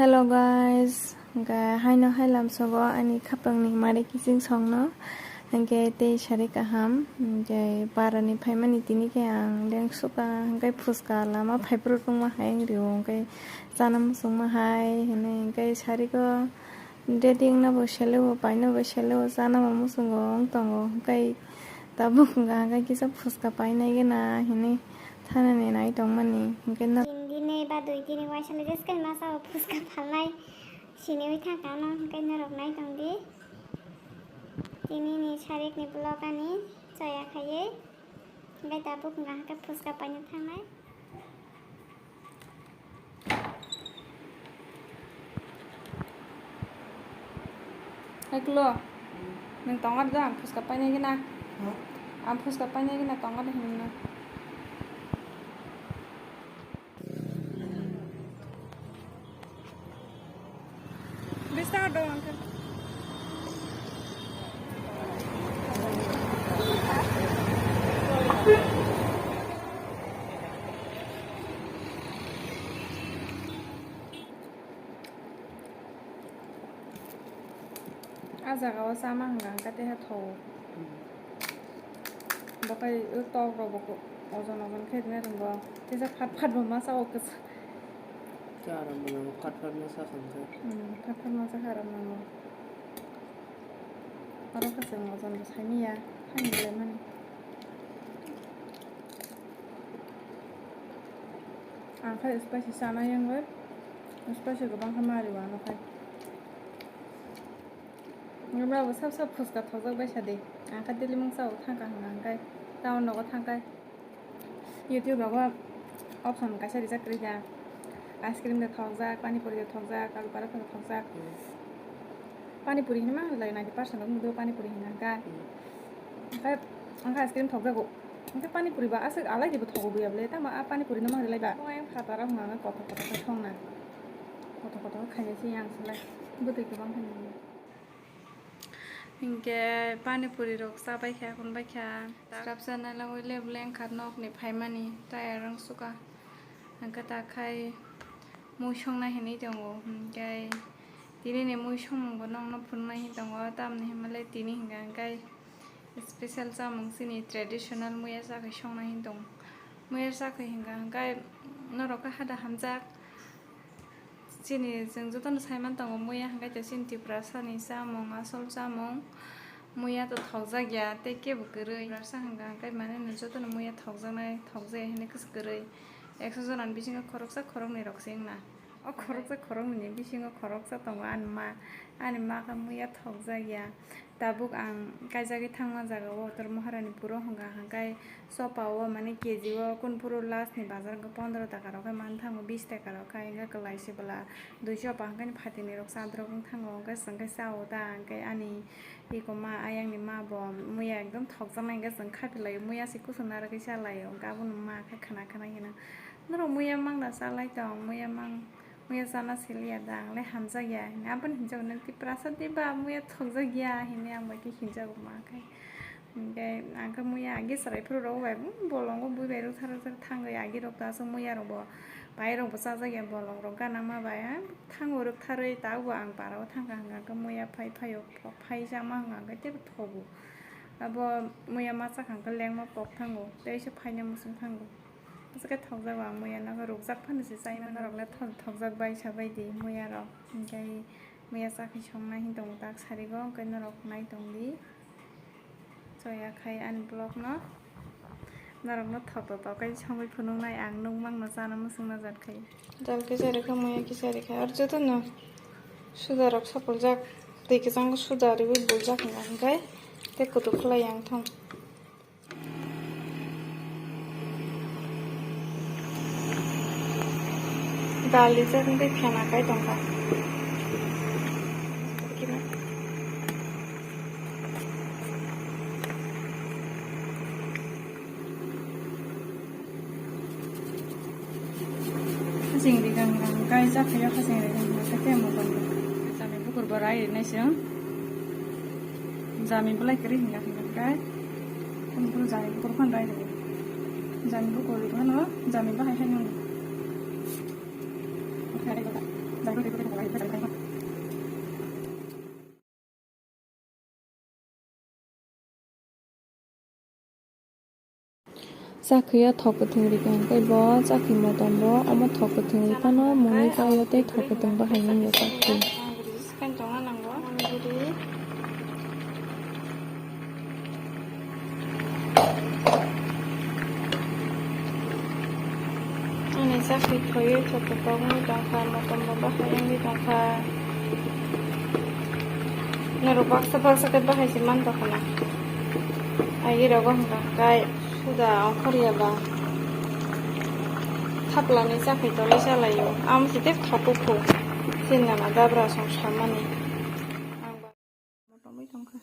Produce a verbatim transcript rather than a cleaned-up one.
Hello guys, hwnkhe haino hai lamsogo ani khapangni mari kiching songno, hwnkhe tei sari kaham, hwnkhe barani phaimani tini khe ang lengsuka, hwnkhe phuska lama phaiphuru tongma hai wngrio, hwnkhe chana muchungma hai hwnwi, hwnkhe sariko ready wngna bo selewo, paina bo selewo, chana bo muchungo wng tongo, hwnkhe tabuk hwnkha hwnkhe kisa phuska painai gana hwnwi thanani nai tongmani, hwnkhe no. Tin dini ba dui dini waisa le jeske masa o phuska phalnai. Siniwi thangkha ano hwnkhe norok nai tongdi. Tinini sarikni vlog ani choya khaiwi. Hwnkhe tabuk hwnkha hwnkhe phuska paina thangnai. Hai klo, nwng tongar da ang phuska painai gana. Ang phuska painai gana tongar da hinwi. Bish taka dong ang khe. Ah jaga o chama hwnka hwnkha tei ha thogo. Bo khe tok rok bo ojon ojon khe rwna rwngo. Tei phat phat bo ma chao kwchwng. Tei aram bo nango, phat phat ma cha kha hwnkhe. Hmm, phat phat ma cha kha aram nango. Oro khe chwng ojon bo saimanya, haino belai mani. Ang khe spicy chana yang bai, spicy kwbang khe mari o ano khai. Nokla bo sab sab phuska thokjak bai sa di. Ang khe daily mungsa o thang kha hwnka hwnkhe, town nogo thang khe. YouTube rogo option kaisa rijak kwrwi da. Ice cream de thokjak, pani puri de thokjak, alu paratha de thokjak. Hmm. Pani puri hinwi ma lai ninety percent rok nukgo pani puri hinwi hwnkhe. Hmm. Hwnkhe, hwnkhe ice cream thokjago. Hwnkhe pani puri ba aswk alai de bo thogo buya bwle, tamo a pani puri no ma hinwi lai ba. Phungo ayang phataro hwnka hwnkhe kothok kothok khe thongna. Kothok kothok khe khaina se yang se lai. Bwtwi kwbang khe nini. Hinkhe pani puri rok chabai kha, hwnbai kha. Swrapsa nalagwi le bwle wngkha nokni phaimani tayar wng suka. Hwnkhe ta khai mui songna hinwi tongo. Hinkhe tini ni mui songmung bo nokno phunuknai hinwi tongo. Tamni hinmale tini hinkha hinkhe special chamung chini traditional muya chakhe songna hinwi tongo. Muya chakhe hinkha hinkhe norok khe hada hamjak. Chini chwng jotono saiman tongo, muya hwnkhe chini Tiprasani chamung, asol chamung. Muya to thokjak ya, tei kebo kwrwi. Tiprasa hwnkha hwnkhe mane no jotono muya thokjaknai, thokjaya hinwi kwrwi. Ekso jona ni bisingo khoroksa khoroknwi rok se wngna. O khoroksa khoroknwi ni bisingo khoroksa tongo ani ma. Ani ma khe muya thokjak ya. Tabuk ang kaijagwi thangma jaga o Uttor Maharani puro hwnka hwnkhe chopa o mane K G o kunphuru last ni bazar hwnkhe pondro taka rok khe man thango, bis taka rok khe hwnkhe kwlai se bwla dui chopa hwnkhe phatinwi rok chadrok wng thango, hwnkhe chwng khe cha o ta hwnkhe ani iko ma ayang ni ma bo muya ekdom thokjaknai hwnkhe chwng khapi lai o, muya se kuchuk narwgwi cha lai o, hwnkhe abono ma khe khna khna hino norok muya mangna cha lai tong, muya mang. Muya chana siliya da, ang le hamjak ya hinwi. Aboni hinjago nang Tiprasa de ba muya thokjak ya hinwi ang bai khe hinjago ma khe. Hinkhe ang khe muya age chwrai phuru rok bai bolongo bui bai rwktharwi rwktharwi thangwi age rok ta aswk muya rok bo pai rok bo chajak ya bolong rok gana ma bai thango rwktharwi ta bo ang para o thang kha hwnkha khe muya phai phai o phai chama hwnkha khe teibo thogo. Abo muya ma chakha hwnkhe lengma pok thango tei se phaina muchung thango. Aswk khe thokjago ang muya no, rukjak phano se chai mano. Norok le thok-, thokjak bai sa bai di muya rok. Hinkhe muya chakhe songna hin tongo tak sarigo, hinkhe norok nai tong di. Choya khai ani vlog no. Norok no thok thok thok khe songwi phunuk nai ang, nukmang no chana muchung no jat khai. Dal kisa rikha, muya kisa rikha, aro joto no suda rok sapuljak, twi kwchang suda riwi buljak hinga hinkhe tei kutuk khlai ang thong. Dal rijak wngwi phena kai tongkha. Hasing rigang rang kai chakhaio, hasing rigang rang kai tei mokol. Jami bukur bo rai rinai se. Jami belai kwrwi hinga hinga kai. Kunu kunu jami bukur phan rai rw. Jami bukur rw phano jami bahai hai nung. Oke, ada kata. Chakhwi o thok kwthwng rikha hwnkhe bo chakhwi motom bo omo thok kwthwng rikha no mwnwi paio tei thok kwthwng bahai wngya chakhwi. Ani chakhwi thwiwi thok kwthwng wngwi tongkha, motom bo bahai wngwi tongkha. Norok baksa baksa khe bahai se man tongkha na. Ai rogo hwnkha kai. Suda ongkhorya ba. Thaplani chakhwi tolwi chalaio. Am site thapukhu. Sinana dabra song samani. Ang ba motomwi tongkha.